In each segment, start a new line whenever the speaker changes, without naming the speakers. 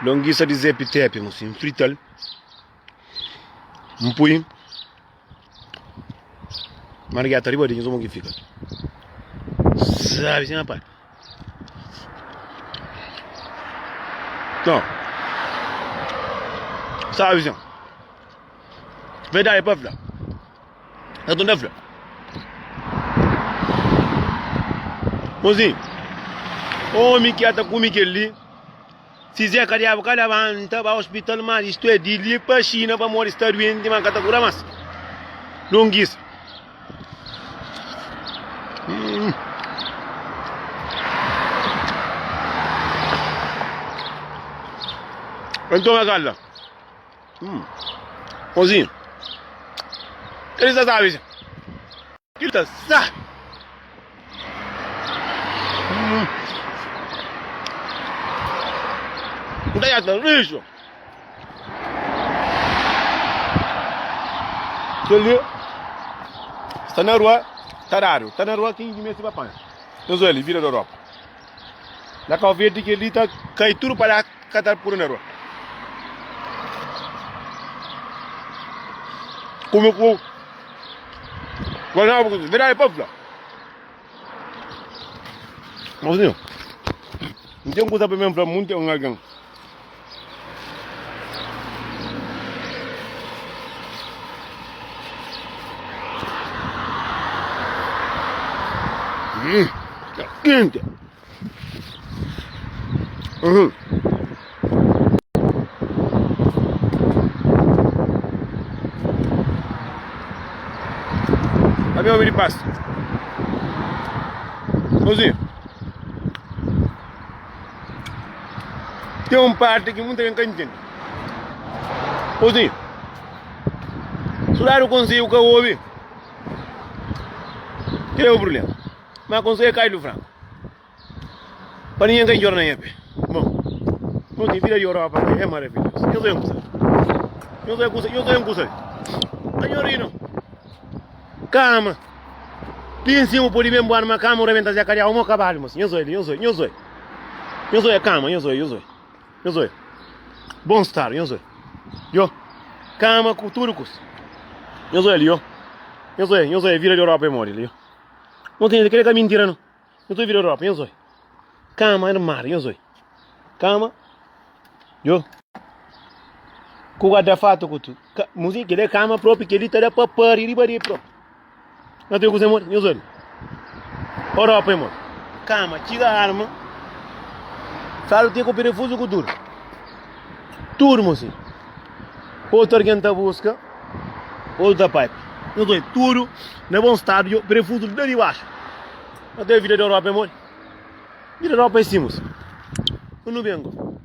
Longisa di zepi tepi mo si nfrital npui margeta riba di nhos mo ki fika sabi sin rapaz no sabi sin verdadi pa fla Ka ta fla. Mozinho, omi ki ata kume kel li, si Zé ka diabu ka labanta ba hospital mas, isto é, di li pa Xina pamodi sta duenti ma ka ta kura mas. Longisa. Hum. Então, a Hum. Mozinho. Ele tá sabe. Ele tá sabe. Hum. Não tá tá lixo. Ele está na rua, tá raro. Tá na rua quem de mês vai Nós ali, vira da Europa. Na Cabo Verde que ali tá cai tudo para lá, catar puro na rua. Kume ku Guardava ku verdade pa fla. Mozinho, não tem coisa para mim fla muito um alguém. Hum, tá quente. Uhum. Ami omi di pas. Mozinho. Ten un parti ki munta algen ka ntende. Mozinho. Su dadu konsedju ka obi, kel é o prubléma. Ma konsedju é kai du franku. Pa ningen ka injora na nha pe. Bon, nos ten vida di Europa ki é maravilhosu. Nhos oia un kusa li. Nhos oia kusa, nhos oia un kusa li. Ka nho ri no. Kama. Li en sima pode ben buadu, ma kama u rebenta Zé Kadiau mo kabalu mosi. Nhos oia li, nhos oia, nhos oia. Nhos oia kama, nhos oia, nhos oia. Nhos oia. Bon stadu, nhos oia. Yo. Kama ku tudu kusa. Nhos oia li, yo. Nhos oia, nhos oia vida di Europa é modi li, yo. Nhos tene kel-li ka mintira no. Nhos oi vida Europa, nhos oi. Kama armadu, nhos oi. Kama. Yo. Ku guarda-fato ku tu. Ka, muzi, kel é kama propi, kel-li ta da pa pari riba di propi. Nhos oi kuze modi, nhos oi. Europa é modi. Kama, txiga arma. Fladu te ku perefuzu ku tudu. Tudu, mozinho. Otu algen ta buska, otu ta papia. Nhos oi, tudu na bon stadu, yo, perefuzu la di baxu. Nhos ta vida di Europa é modi? Vida di Europa é si, mozinho. Nu ben go.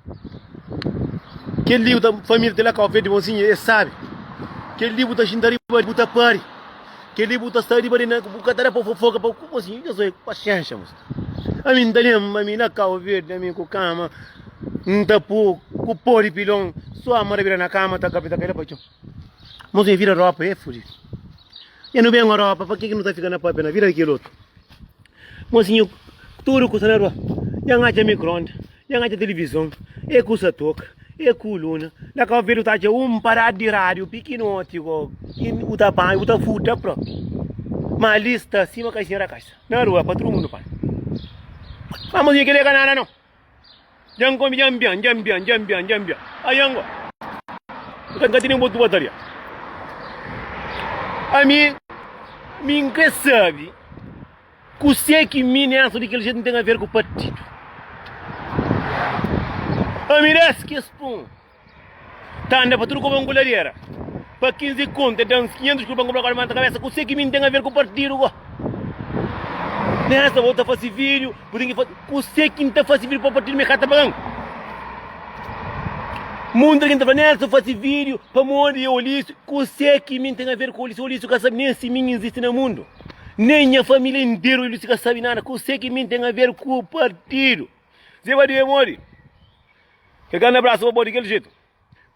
Kel li bu ta família te la Kau Verdi, mozinho, é sabi. Kel li bu ta xinta riba, bu ta pari. Kel-li bu ta sta riba di na bu ka ta da pa fofoka pa ku mosinhu nhos oi paxénxa mosinhu ami N ta lenbra ami na Kau Verdi ami ku kama N ta po ku po di pilon so ama ta bira na kama ta kapita kai la pa txon mosinhu vida ropa é fudidu dja nu ben Europa pa ke ki nu ta fika na papia na vida di kel otu mosinhu tudu kusa na rua dja N atxa mikronda Dja N atxa tilivizon, e kusa toka, e kuluna. Na Kau Verdi bu ta atxa un paradu di rádiu pikinoti go ki bu ta panha, bu ta furta propi. Ma li sta sima kaixinha da kasa, na rua pa tudu mundu panha. Ma mosinha kel-li é ka nada nau. Dja N kome, dja N bian, dja N bian, dja N bian, dja N bian. Ayan go, N ka tene botu bataria. Ami, mi N kre sabe. Kusé ki mi Nelson di kel jetu N ten aver ku partidu? Ami des ki es pun ta anda pa tudu kobon ku ladera pa 15 kontu e dan 500 kru pa N kunpra kóda manta kabesa kusé ki mi N ten aver ku partidu go? Nelson bo ta fasi vídiu bu ten ki fasi kusé ki N ta fasi vídiu pa partidu mi ka ta pagan? Mundu algen ta fla Nelson fasi vídiu pamodi Olísio kusé ki mi N ten aver ku Olísio? Olísio ka sabe nen si mi N izisti na mundu. Nen nha família interu elis ka sabe nada. Kuse ki mi ten aver ku partidu? Zé Badiu é modi? Kel grandi abrasu pa bo di kel jetu.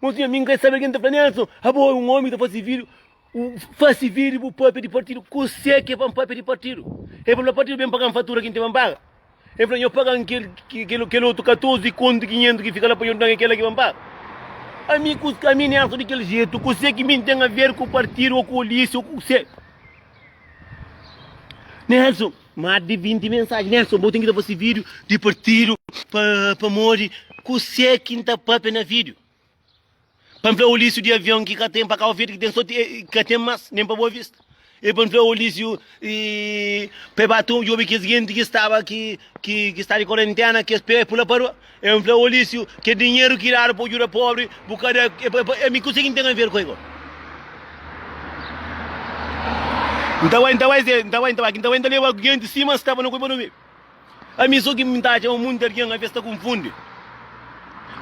Mosinha, mi N ka sabe algen ta fla, Nelson, abo é un omi ta fasi vídiu, fasi vídiu bu papia di partidu. Kuse ki é pa N papia di partidu? É pa N fla partidu ben paga-m fatura ki N ten pa N paga? El fla, Nho paga-m kel, kel, kel otu 14 kontu 500 ki fika la pa nho da-m kel-la ki pa N paga. Ami ku, ami Nelson di kel jetu, kuse ki mi N ten aver ku partidu ô ku Ulisses ô ku kuse? Nelson, más di 20 mensaji, Nelson, bo ten ki ta fase vídiu di partidu pa, pamodi kuse ki N ta papia na vídiu? Pa N fla Ulisses di avion ki ka ten pa Kau Verde ki ten so ka ten mas nen pa Boa Vista. E pa N fla Ulisses e pa e ba ta djobe kes genti ki staba ki ki sta di korentena ki es pa e pula pa rua. E N fla Ulisses ke dinheru ki dadu pa djuda pobri bu ka da e pa e mi kuse ki N ten aver ku el. N ta bai N ta bai N ta bai N ta bai N ta bai N ta leba genti sima staba na kuiba no bebe. Ami so ki N ta atxa ma munti algen aves ta kunfundi.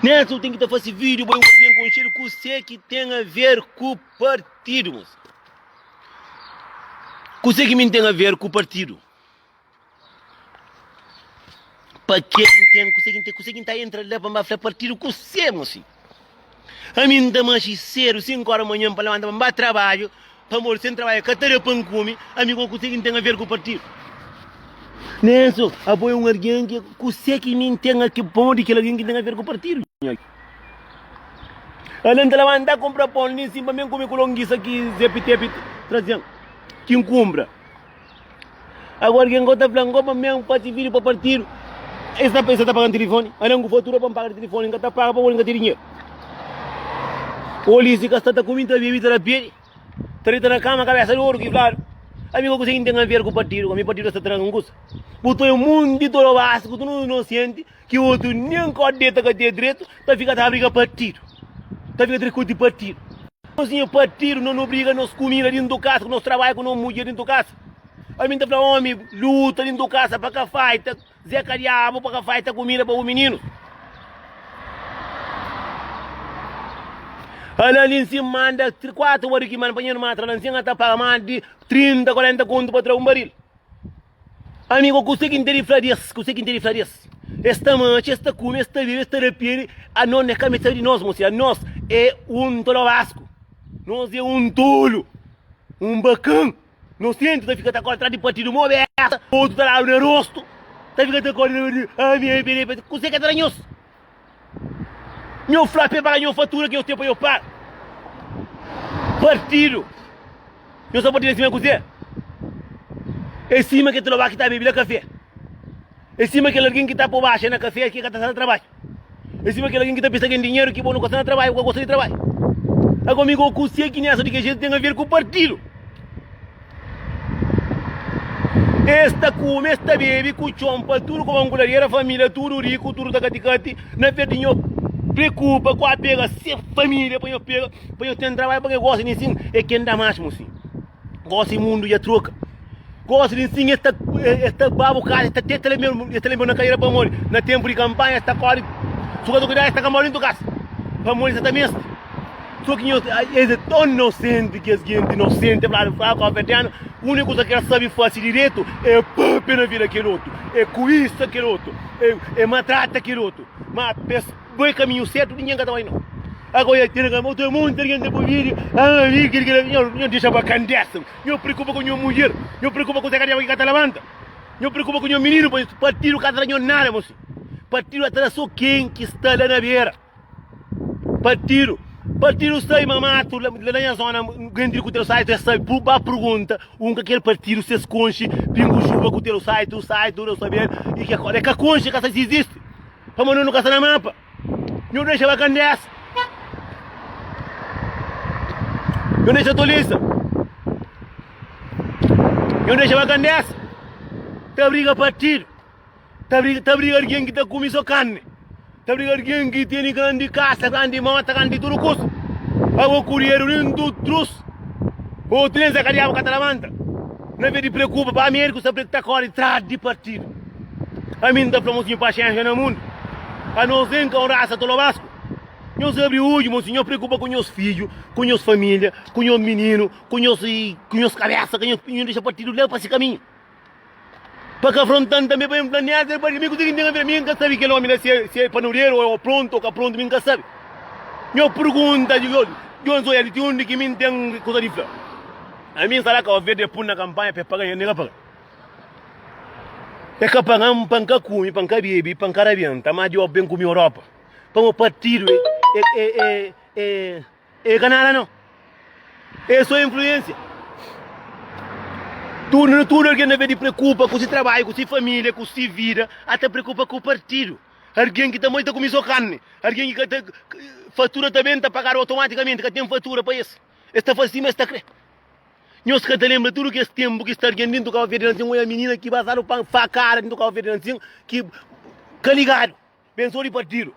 Nelson ten ki ta fase video bo é un algen konxedu kuse ki ten a ver ku partidu mos? Kuse ki mi N ten a ver ku partidu? Pa ke N ten kuse ki N ten kuse ki N ta entra la pa N ba fla partidu kuse mosi? Ami N ta manxi sedu 5 ora manhan pa levanta pa N ba trabadju Pamodi sen trabadja ka ta da pa N kume, ami ku kuse ki N ten aver ku partidu? Nelson, abo é un algen ki kuse ki mi N ten aki pamodi kel algen ki N ten aver ku partidu? Nha Ala N ta labanta kunpra pon li sin pa mi N kume ku longisa ki Ze Pitepi traze-m ki N kunpra. Agora algen ka ta fla-m go pa mi N fase vídiu pa partidu. Es ta pensa ta paga-m tilifoni? Ala N ku fatura pa N paga di tilifoni N ka ta paga pamodi N ka ten dinheru. Polisi ka sta ta kume, ta bebe, ta da pedi. Ta dita na kama kabesa di oru ki fladu Ami ka kusé ki N ten aver ku partidu Ami partidu sta tra-m un kusa Bu ta oia munti tolobasku ku tudu inosenti Ki otu nen ka deta ka ten dretu Ta fika ta briga partidu Ta fika ta diskuti partidu Nos nha partidu no no briga nos kumida dintu kasa Ku nos trabadju ku nos mudjer dintu kasa Ami N ta fla omi luta dintu kasa pa ka faita Zé ka diabu pa ka faita kumida pa bu mininus. Ala li nsin manda 4 baril ki manda pa nha irma tra la nsin ata paga mas di 30 40 kontu pa tra un baril. Amigo kuse ki nten di fla des? Kuse ki nten di fla des? Es ta manxa, es ta kume, es ta bebe, es ta da pedi, anos ne ka meste di nos mosi, anos é un tolobasku, nos é un tolu, un bakan. Nosenti ta fika ta kore tras di partidu mo besta, otu ta dadu na rostu, ta fika ta kore na Kuse ke ta da nhos? Nho fla pa e paga nho fatura ki nhos ten pa nho paga. Partidu! Nhos ta partidu sima kuse? É sima kel tloba ki ta bebe la kafe. É sima kel algen ki ta po baxa na kafe ki ka ta sta na trabadju. É sima kel algen ki ta pensa ki é dinheru ki bo nu ka sta na trabadju, bu ka gosta di trabadju. Agora mi go kuse ki nessa di ke jetu ten a ver ku partidu? Es ta kume, es ta bebe ku txon pa tudu koba nkuladeira, família tudu riku, tudu ta kati-kati, na vez di nho preokupa ku apega se família pa nho pega, pa nho ten trabadju pa ke gosta di nsin, é ken da mas mosinhu. Gosi mundu dja troka. Gosi di nsin es ta es ta ba bu kaza, es ta te ta leba es ta leba na kadeira pamodi na tenpu di kanpanha es ta kori su ka ta kuidadu es ta kanba dentu kasa pamodi sa ta meste. So ki nhos es é ton inosenti ki es genti inosenti fladu fraku kabuverdianu uniku kuza ki es sabi fasi diretu é papia na vida kel otu, é kuisa kel otu, é maltrata kel otu ma pa es bai kaminhu sertu ningen ka ta bai nau. Agora ya tira ka otu monti algen ta poi vídeo ah mi kiri kiri nho nho dexa pa kandesa nho preocupa ku nho mulher nho preocupa ku zé ki ka ta labanta nho preocupa ku nho mininu pa partido ka ta da nho nada mosi partido ta da so ken ki sta la na bera partido partido sai ma mato la na nha zona gente ku teu site sai ba pergunta un ka kel partido ses konxe pingu chuva ku teu site site tudo saber e que é ka konxe ka sa se existe pamodi nu ka sta na mapa Nhu dexa bakandesa. Nhu dexa tolisa. Nhu dexa bakandesa. Ta briga partidu. Ta briga, ta briga algen ki ta kume so karni. Ta briga algen ki tene grandi kasa, grandi mota, grandi tudu kusa. Abo kurieru nen du trus. Otu nen Zé Kadiabu ka ta labanta. Na vez di preokupa pa Amériku sta ta kore tras di partidu. Ami N ta fla mosinhu paxénxa na mundu. Anos N ka un rasa tolobasku. Nhos abri odju mosinhu, nhos preokupa ku nhos fidju, ku nhos família, ku nhos mininu, ku nhos ku nhos kabésa, ka nhos nhos dexa partidu leba pa se kaminhu. Pa ka afronta-m tanbe pa N fla nés, mi kuzê ki N ten a ver? Mi N ka sabe kel ómi la si é panuderu ô prontu ô ka prontu, mi N ka sabe. Nhos pergunta Djon Zoia di ti undi ki mi N ten kuza di fla. Ami N sta la Kau Verdi e pun na kanpanha pa e paga, e nega paga. É ka paga-m pa N ka kume, pa N ka bebe, pa N ka rabenta, má Deus ben ku mi Europa. Pamodi partidu é, é, é, é, é ka nada não. É só influência. Tudo, tudo algen deve di preocupa ku si trabalho, ku si família, ku si vida, ata preocupa ku partido. Algen ki ta moi ta kume só carne, algen ki ka ta fatura ta ben ta pagadu automaticamente, ka ten fatura pa es. Es ta fasi sima es ta kre. Nhos ka ta lenbra tudu kes tenpu ki sta algen dentu Cabo Verde Nansin oia minina ki basadu pa fakada dentu Cabo Verde Nansin ki ka ligadu ben so di partidu.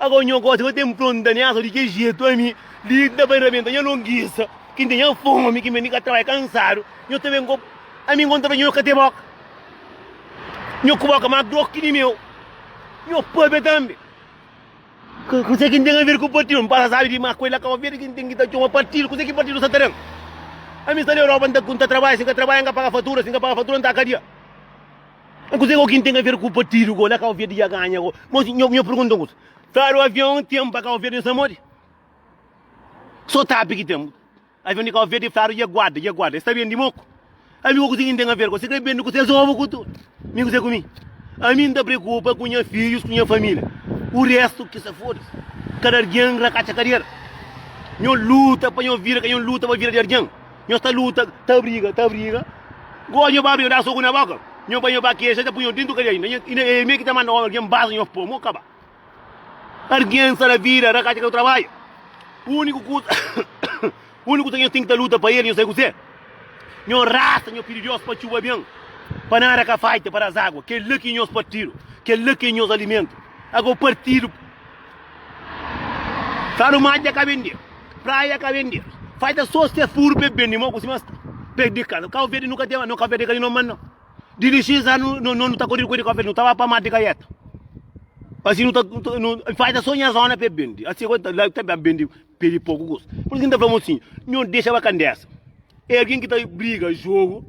Agora nho gosi ka ten pronta nessa di ki jetu ami li ta bai rabenta nha longisa ki n ten nha fomi ki n ben di ka trabadja kansadu nho ta ben ku ami ngon ta fla nho ka ten boka nho ku boka mas gros ki di meu nho papia tambi. Kuzê ki N ten aver ku partidu? N pasa sabi di ma ku el la Kau Verdi ki N ten ki ta txoma partidu. Kuzê ki partidu sa ta da-m? Ami N sta na Europa, N ta N ta trabadja, si N ka trabadja N ka paga fatura, si N ka paga fatura N ta kadia. Kuzê ki N ten aver ku partidu go la Kau Verdi dja ganha go? Mos nho nho pergunta un kuza. Fladu avion ten pa Kau Verdi N sa modi? So TAP ki ten. Avion di Kau Verdi fladu dja guarda, dja guarda. Es ta bendi moku. Ami ku kuzê ki N ten aver ku? Si kre bendi ku ses ovu ku tudu. Mi kuzê ku mi? Ami N ta preokupa ku nha fidjus, ku nha família. U restu ki sa foda-se. Kada algen rakatxa kadera. Nho luta pa nho vira, ka nho luta pa vira di algen. Nho sta luta, ta briga, ta briga. Gosi nho ba briga, da soku na boka. Nho bai, nho ba kexa, ta pui nho dentu kadia inda. Inda é mi ki ta manda omi algen baza nho po, mo kaba. Algen sta na vida, rakatxa ka trabadja. Úniku kuza, úniku kuza ki nho ten ki ta luta pa el, nho sabe kuzê? Nho rasta, nho pidi Deus pa txuba ben, pa nada ka faita, pa das água. Kel-la ki é nhos partidu, kel-la ki é nhos alimentu. Agó partidu, fladu ma dja ka bende, praia ka bende, faita sô se furu pa e bende, mo ku sima sta, pa e di kasa. Kau Verdi nu ka ten, no Kau Verdi ka di no man no. Di lixis a nu nu ta koridu ku di Kau Verdi, nu ta ba pa mar di Kaieta. Asi nu ta nu faita sô nha zona pa e bende. Asi la ta ben bende pe di poku kusa. Pur isu ki N ta fla mosinhu, nho dexa ba kandesa. É algen ki ta briga jogu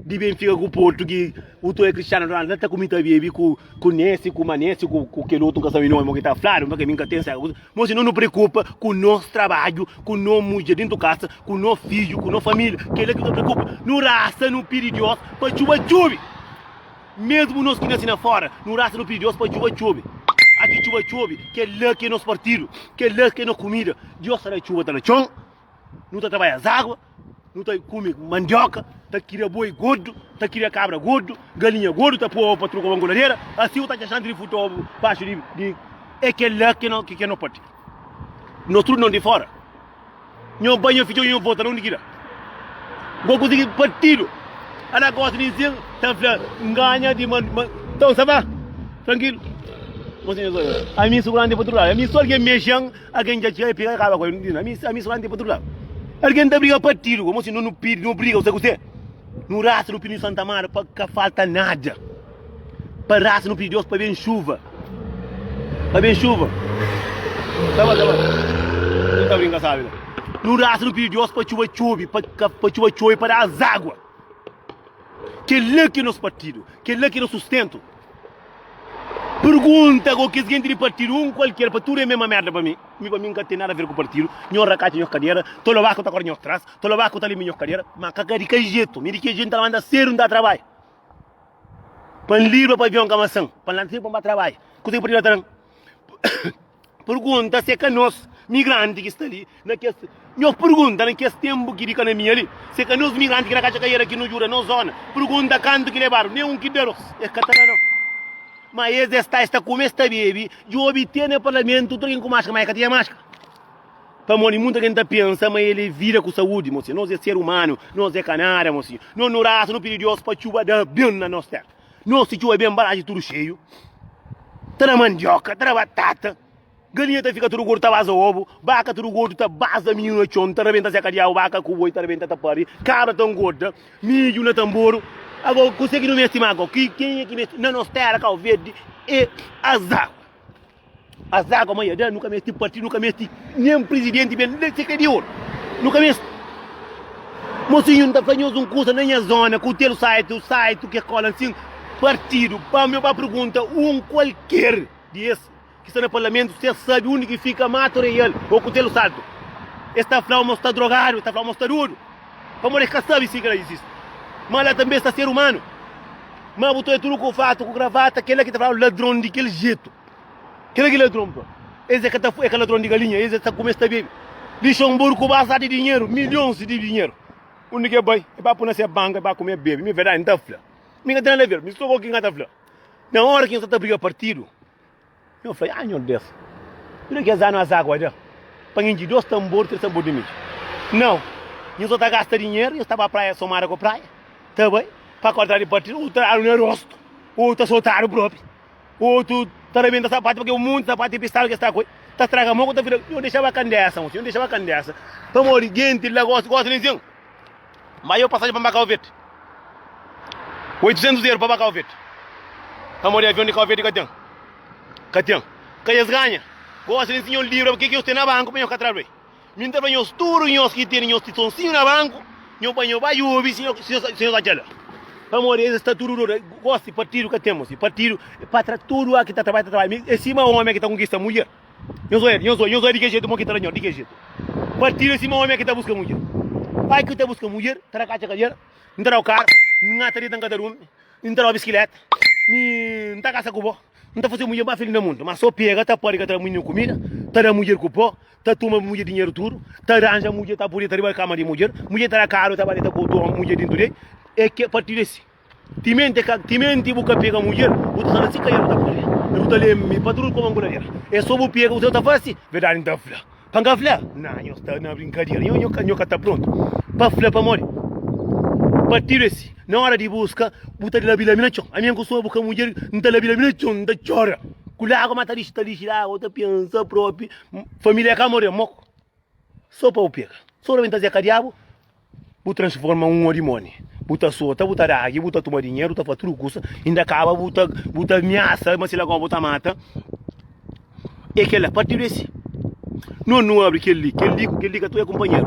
di Benfica ku Porto ki utu é Cristiano Ronaldo la ta kumi ta bebi ku ku Messi ku Manesi ku ku kel otu nka sabe nomi mo ki ta fladu ma mi nka ten sega kusa. Mosi no nu preokupa ku nos trabadju ku no mudjer dentu kasa ku no fidju ku no familia kela ki no preokupa. Nu rasa nu pidi Dios pa txuba txubi. Mesmu nos ki nasi na fora nu rasa nu pidi Dios pa txuba txobi. Aki txuba txobi kela ki é nos partidu kela ki é nos kumida. Dios ta da txuba ta da txon. Nu ta trabadja azágua, nu ta kume mandioka, ta kria boi gordu, ta kria kabra gordu, galinha gordu, ta poi obu pa truka banguladera, asi bu ta atxa xanti di futa obu baxu di di É kel-la ki no ki no pati. Nos tudu no di fora. Nho bai, nho fitxa, nho vota na undi ki da. Bo konsigi partidu. Ala gosi di nsin ta fla nganha di ma ma Então, ça va? Tranquilo? Ami sugurante pa tudu ladu. Ami so algen mexen. Algen dja txiga e pega e kaba ku el. Ami ami solamente pa tudu ladu. Algen ta briga partidu komo si no nu pidi no briga kuse kuse. Nu rasa nu pidi Santa Amaro pa ka falta nada. Pa rasa nu pidi Deus pa ben chuva. Pa ben chuva. Tá bom, tá bom. Não tá brinca sabe não. Nu rasa nu pidi Deus pa chuva txobi, pa pa chuva txobi pa da azágua. Kel-la ki é nos partidu, kel-la ki é nos sustentu. Pergunta go kes genti di partidu un kualker pa tudu é mema merda pa mi. Mi pa mi nka ten nada a ver ku partidu. Nho rakatxa nho kadera, tolobaku ta kore nho tras, tolobaku ta limi nho kadera, ma ka ka di ka jetu. Mi di ke jetu nta manda sedu nta trabadja. Pa n libra pa avion ka masan, pa n lanta sedu pa n ba trabadja. Kusa ki partidu ta dan? Pergunta se ka nos migranti ki sta li na kes Nhos pergunta na kes tenpu ki di kanamia li se ka nos migranti ki na katxa kaiera ki nu djuda nos zona Pergunta kantu ki lebadu nen un ki da nos es ka ta da no Ma es es sta es ta kume es ta bebe Djobe te na parlamentu tudu algen ku maskra ma e ka tinha maskra Pamodi munta algen ta pensa ma el é vida ku saúdi Mosinhu nos é ser umanu nos é ka nada Mosinhu nos nu rasa nu pidi Dios pa txuba da ben na nos tera. Nos si txuba ben baraji tudu xeiu, ta da mandioka, ta da batata, galinha ta fika tudu gordu ta baza obu, baka tudu gordu ta baza mininu na txon, ta rabenta seka di agu, baka ku boi ta rabenta ta pari, kabra ta ngorda, midju na tanboru. Ago kuse ki nu mesti ma ago? Ki kenha ki mesti na nos tera Kau Verdi é azágua. Azágua ma ia da, nu ka mesti partidu, nu ka mesti nen prizidenti ben, nen se ka di oru. Nu ka mesti. Mosinhu, N ta fla nhos un kusa, na nha zona, ku tel saitu, saitu ke kola nsin, partidu, pa meu ba pergunta un kualker di es ki sta na parlamentu si es sabi undi ki fika Mato Real o Kutelu Saltu. Es ta fla-u ma sta drogadu, es ta fla-u ma sta dodu, pamodi es ka sabi si kila izisti. Ma la tanbe sta ser umanu. Ma bu ta odja tudu ku fatu, ku gravata, kela ki ta fladu ladron di kel jetu. Kela ki ladron pa. Es é ka ta é ka ladron di galinha, es é ta kume, es ta bebe. Lixonburgu ku basa di dinheru, milhons di dinheru. Undi ke bai? E ba pui na se banka, e ba kume, bebe. Mi verdadi, N ta fla. Mi ka ten nada ver, mi so ku ki N ka ta fla. Na ora ki N sa ta briga partidu, Nho fla, Ah, Nhor Deus, tudu kes anu azágua da pa N intxi dos tanbor, três tanbor di midju. Nau, nho so ta gasta dinheru, nho sta ba praia, somada ku praia, ta bai pa korta di partidu, ou ta dadu na rostu, ou ta sotadu propi, otu ta rebenta sapatu, pake un monti sapatu i pistadu ki es ta ku el, ta straga mon ku ta fika. Nho dexaba kandesa, mosi, nho dexaba kandesa, pamodi genti la gosi, gosi li nsin. Ma yo pasajen pa N ba Kau Verde. 800 euro pa ba Kau Verde. Pamodi avion di Kau Verde ka ten. Ka ten. Ka es ganha. Gosi li sinhor libra ke ki nhos ten na banku pa nhos ka tradu ei. Mi N ta fla nhos tudu nhos ki tene nhos tisonsinhu na banku, nho pa nho ba jubi si nhos atxa la. Pamodi es sta tudu dodu. Gosi partidu ka ten mosi. Partidu pa tra tudu a ki ta trabadja ta trabadja. É sima omi ki ta konkista mudjer. Nhos oia, nhos oia, nhos oia di ki jetu mo ki ta da nho, di ki jetu. Partidu é sima omi ki ta buska mudjer. Pai ki ta buska mudjer, ta da katxa kadera, N ta dau karu, N ngata dita N ka ta durmi, N ta dau bisikileta, mi N ta kasa ku bo, N ta fase mudjer más filis na mundu. Ma so pega ta pari ka ta da mininu kumida, ta da mudjer ku po, ta tuma mudjer dinheru tudu, ta ranja mudjer ta pudi ta riba kama di mudjer, mudjer ta da karu ta ba dita ku otu omi mudjer dintu del. É ke partidu é si. Timenti ka timenti bu ka pega mudjer, bu ta sta na si kaier bu ta kore, e bu ta leme pa tudu koma nguladera. E so bu pega bu ta fasi, verdadi N ta fla. Pa N ka fla? Na, nho sta na brinkadera, nho nho nho ka ta prontu pa fla pamodi partidu e si. Na ora di buska, bu ta labi labi na txon. Ami N kustuma buska mudjer, N ta labi labi na txon, N ta txora ku lagua ma ta dixi ta dixi lagua, ta pensa propi, familia ka more moku. So pa bu pega. So rabenta zeka diabu. Bu transforma un o dimoni. Bu ta sota, bu ta dagi, bu ta tuma dinheru, bu ta faz tudu kusa, inda kaba bu ta bu ta amiasa ma si la goma bu ta mata. E kela, partidu e si. No nu abri kel li, kel li ku kel li ka ta oia kunpanheru.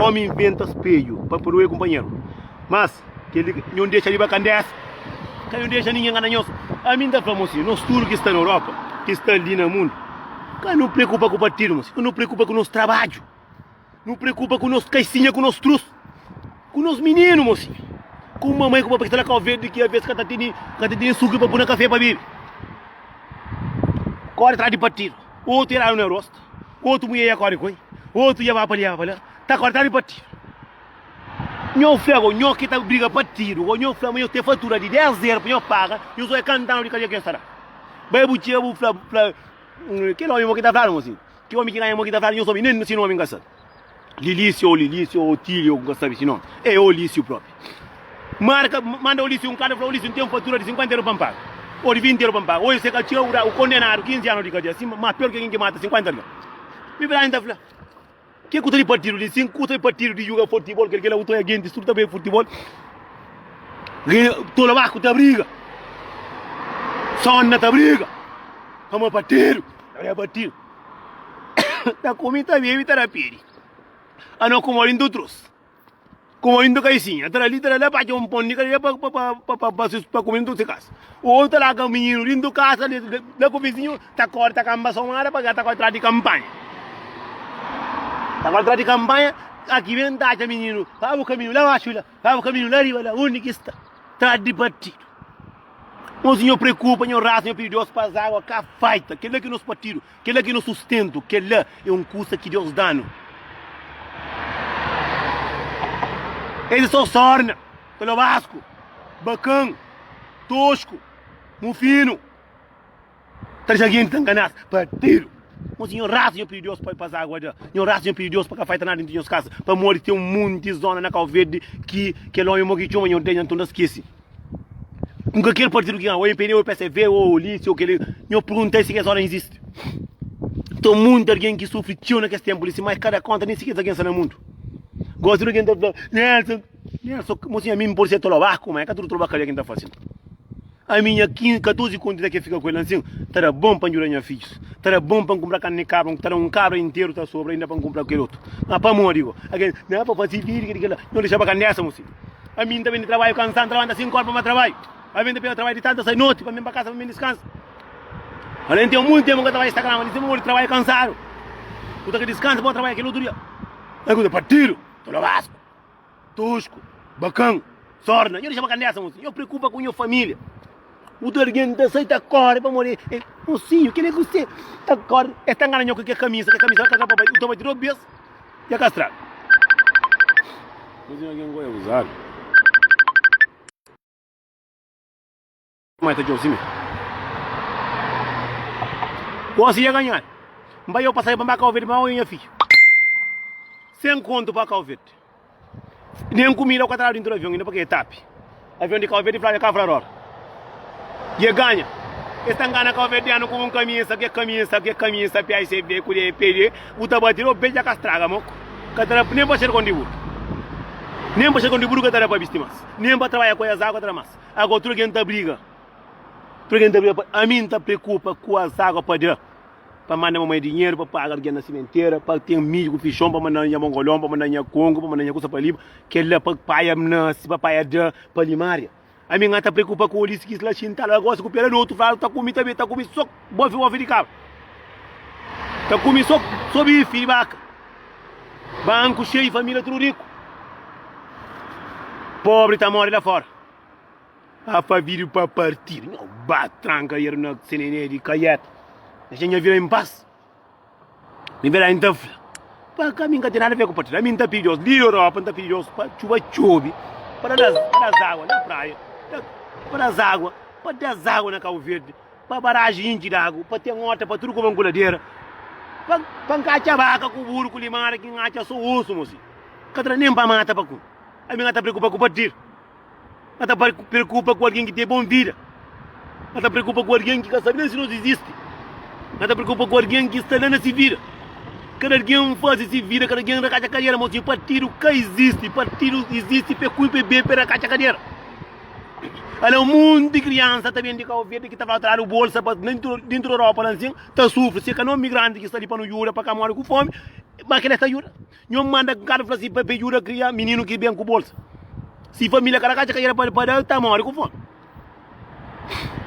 Omi inventa spedju pa pudi oia kunpanheru. Mas kel li, nho dexa riba kandesa, ka nho dexa ningen ngana nhos. Ami N ta fla mosi, nos tudu ki sta na Europa, ki sta li na mundu, ka nu preokupa ku partidu mosi, ka nu preokupa ku nos trabadju. Nu preokupa ku nos kaisinha, ku nos trus, ku nos mininu, mosinhu. Ku mamai ku papai ki sta la Kau Verdi ki aves ka ta tene, ka ta tene sukri pa pui na kafé pa bebe. Kore tras di partidu. Otu eradu na rostu, otu mulher ia kore ku el, otu ia ba pa li, ia ba pa la, ta kore tras di partidu. Nho fla go, nho ki ta briga partidu go, nho fla ma nho ten fatura di 10 euro pa nho paga, nho so é kantanu di kadia ki nho sta da. Bai bu txega bu fla, fla Kel omi mo ki ta fladu mosi? Ki omi ki ganha mo ki ta fladu nhos omi? Nen si nomi N ka sabi. Lilísio ou Lilísio ou Otílio N ka sabi si nomi. É Olísio propi. Marka, manda Olísio un karta fla Olísio N ten fatura di 50 euro pa N paga. Ou di 20 euro pa N paga. Oji se ka txeu da o kondenadu 15 anu di kadia. Si ma pior ki ken ki mata 50 algen. Mi verdadi N ta fla. Ke ku ta di partidu li? Sin ku ta di partidu di juga futibol kel kila ku ta oja gentis tudu ta bai futibol. Tola baku ta briga. Sonna ta briga. Pamodi partidu, ta partidu. Ta kume, ta bebe, ta da pedi. Ano kumodi ntu trus. Kuma indu kaisinha tra li tra la pa atxa un pon di kadia pa pa pa pa pa pa kume indu si kasa. Otu ta larga mininu dintu kasa la ku vizinhu ta kori ta kamba somada pa ta kori tras di kampanha. Ta kori tras di kampanha aki ben ta atxa mininu pa bu kaminhu la baxu la pa bu kaminhu la riba la undi ki sta tras di partidu. Nos nho preokupa nho rasa nho pidi Deus pa azágua ka faita kela ki nos partidu. Kel-la ki é nos sustentu, kel-la é un kusa ki Deus da-nu. Es é sô sórna, tolobasku, bakan, tosku, mufinu, ta dexa algen ta ngana-s. Partidu! Mon sinhor, rasa nho pidi Deus pa pa azágua da. Nho rasa nho pidi Deus pa ka faita nada dentu di nhos kasa, pamodi ten un monti zona na Kau Verdi ki kel omi mo ki txoma nho Daniel nton ta skese. Nunka kel partidu ki ganha, ou MPD, ou PSV, ou Ulisses, ou kel. Nho pergunta si kes óra izisti. Nton, munti algen ki sufri txeu na kes ténpu li, si ma kada konta nen si kes algen sta na mundu. Gosi tudu algen ta fla, Nelson, Nelson, mosinhu ami N pode ser tolobaku, ma é ka tudu tolobakaria ki N ta fase. Ami nha 15, 14 kontu ta ke fika ku el ansin, ta da bon pa N djuda nha fidjus, ta da bon pa N kunpra karni di kabra, ta da un kabra interu ta sobra inda pa N kunpra kel otu. Ma pamodi go? Algen, na pa fase fidju, kel-li, kel-la. Nho dexa pa kandesa, mosinhu. Ami N ta ben di trabadju kansadu, N ta labanta 5 ora pa N ba trabadju. Ami N ta pega trabadju di tardi, N ta sai noti pa N ben pa kasa pa N ben diskansa. Ala N ten monti tempu N ka ta bai Instagram, N sempri modi trabadju kansadu. Bu ta ka diskansa pa bu trabadja kel otu dia. Ay kuza partidu, tolobasku, tosku, bakan. Sorna, nho dexa pa kandesa mosinhu, nho preokupa ku nho familia. Utu algen ta sai ta kore pamodi e mosinhu, kile ku se ta kore, es ta ngana nho ku ke kamisa, ke kamisa ka pa bai, utu bai tudu bes ya ka straga. Mosinhu algen goia uzadu. Mai ta djob sime. Gosi ya ganhadu. N bai yo pa sai pa N ba Kau Verde pa N ba oia nha fidju. Sen kontu pa Kau Verde. Nem kumida ka tradu dintu di avion inda pake e tapi. Avion di Kau Verde fladu e ka fra rora. E ganha. Es ta ngana kauverdianu ku un kamisa, ke kamisa, ke kamisa, PICB ku DPD, bu ta bati ropa dja ka straga moko. Ka ta da nem pa xergon di buru. Nem pa xergon di buru ka ta da pa bisti mas. Nem pa trabadja ku es agu ka ta da mas. Agora tudu algen ta briga. Tudu algen ta briga pa ami N ta preokupa ku as agua pa da. Pa manda mamai dinheru, pa paga algen na simentera, pa ten midju ku fixon, pa manda nha mongolon, pa manda nha kongu, pa manda nha kusa pa li, kel-la pa paia nase, pa paia da, pa limaria. Ami N ka ta preokupa ku olis ki la xintadu la gosi ku pera di otu fladu ta kume tanbe, ta kume so bofi bofi di kabra, ta kume so so bifi di baka, banku xeiu, familia tudu riku, pobri ta mori la fora. A fa vídeo pa partido. Nho ba tranka erro na CNN di Caieta. Deixa nha vida em paz. Mi verdade nta fla. Pa ka mi nka tem nada a ver ku partido. Ami nta pidi Deus li Europa nta pidi Deus pa txuba txobi pa da pa das água na praia, pa das água, pa das água na Cabo Verde, pa baragem intxi di água, pa ten horta pa tudo kuma nkuladeira. Pa pa nka atxa baka ku buru ku limaria ki n atxa so osu mosi. Ka ta da nem pa mata pa kume. Ami nka ta preokupa ku partido. Ka ta preokupa ku algen ki ten bon vida. Ka ta preokupa ku algen ki ka sabe nen si nos izisti. Ka ta preokupa ku algen ki sta la na si vida. Kada algen faze si vida, kada algen rakatxa kadera. Mosinhu, partidu ka izisti. Partidu izisti pa e kume, pa e bebe, pa e rakatxa kadera. Ala un monti kriansa ta ben di Kau Verdi ki ta fla tradu bolsa pa dentu di Europa la nsin ta sufri. Si ka no migranti ki sta li pa no juda pa ka mori ku fomi, ma kila ta juda. Nho manda gadu fla si pa juda kria mininu ki ben ku bolsa. Si familia kada katxa ka pa pa da ta mori ku fomi.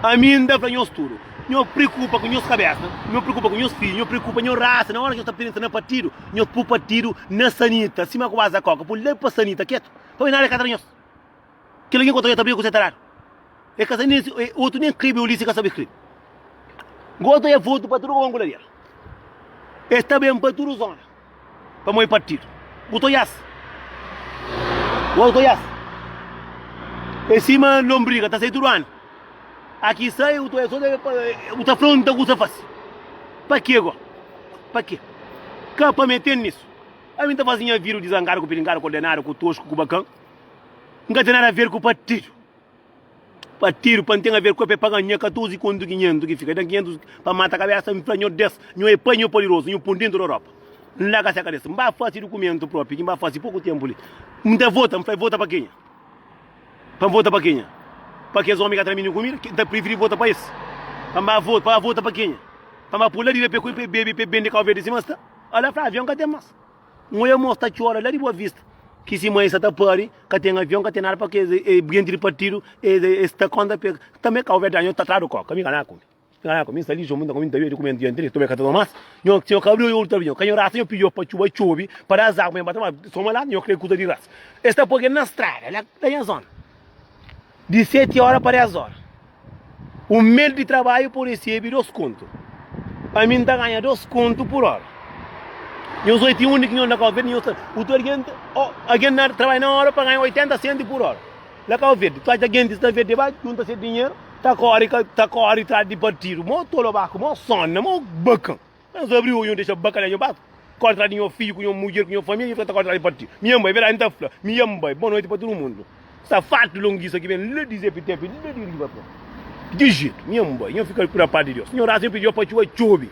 Ami N ta fla nhos tudu, nho preokupa ku nhos kabesa, nho preokupa ku nhos fidju, nho preokupa nho rasa. Na ora ki nhos ta pensa na partidu, nhos pu partidu na sanita, sima ku baza koka, pu la pa sanita ketu, pa nada ka tra nhos. Kel algen ku ta briga ku se taradu. E ka sabe nen si otu nen skribe Ulisses ka sabe skribe. Gosta e votu pa tudu ku ladera. E sta ben pa tudu zona. Pa moi partidu. Bu ta oias. Bu ta oias. E sima lombriga ta sai tudu anu. Aki sai bu ta oias bu ta afronta ku sa fasi. Pa ke go? Pa ke? Ka pa meten nisu. Ami ta fasi nha vida dizangadu ku pirinkadu ku ordenadu ku tosku ku bakan. N ka ten nada a ver ku partidu. Partidu pa N ten a ver ku el pa el paga-m nha 14 kontu 500 ki fika. El da-m 500 pa mata kabésa. N fla, Nho Des, nho é pai, nho é poderozu, nho pô-m dentu di Europa. N larga se kabésa. N ba fase dukumentu própi ki N ba fase poku ténpu li. N ta vota, N fla, vota pa kenha? Pa N vota pa kenha? Pa kes ómi ka tra mininu kumida? N ta prifiri vota pa es. Pa N ba vota, pa vota pa kenha? Pa N ba pô-l la di la pa e kume, pa e bebe, pa e bende Kau Verdi sima sta? Ala fla, avion ka ten más. Un oia mos ta txora la di Boa Vista ki si mai sa ta pari, ka ten avion, ka ten nada pa kes genti di partidu es ta konta pe tanbe kau verdadi nho ta tradu koka mi ka na kume mi ka na kume mi sta li so mi ta kume mi ta bebe kume dia nteru tome ka ta toma mas nho si nho ka abri oiu ta nho ka nho rasa nho pidi pa txuba txobi pa da azagu pa nho ba ta soma la nho kre kuza di rasa es ta poi na strada la na nha zona di 7 ora pa 10 ora un mel di trabadju pa resebe 2 kontu ami N ta ganha 2 kontu pur ora nhos oi ti undi ki nhos na Kau Verdi nhos ta utu algen algen na trabadja na ora pa ganha 80 senti pur ora la Kau Verdi tu atxa gentis ta verde ba junta se dinheru ta kori ta kori tras di partidu mo tolobaku mo sona mo bakan. Nhos abri oju, nhos dexa bakalhau nhos ba kore tras di nho fidju ku nho mudjer ku nho família, nhos fika ta kore tras di partidu. Mi N bai, verdadi N ta fla, mi N bai. Bon noiti pa tudu mundu. Sta fartu longisa ki ben la di Zé Pitepi, la di riba pa. Di jetu, mi N bai. Nho fika ku da pas di Deus. Nho rasa, nho pidi Deus pa txuba txobi.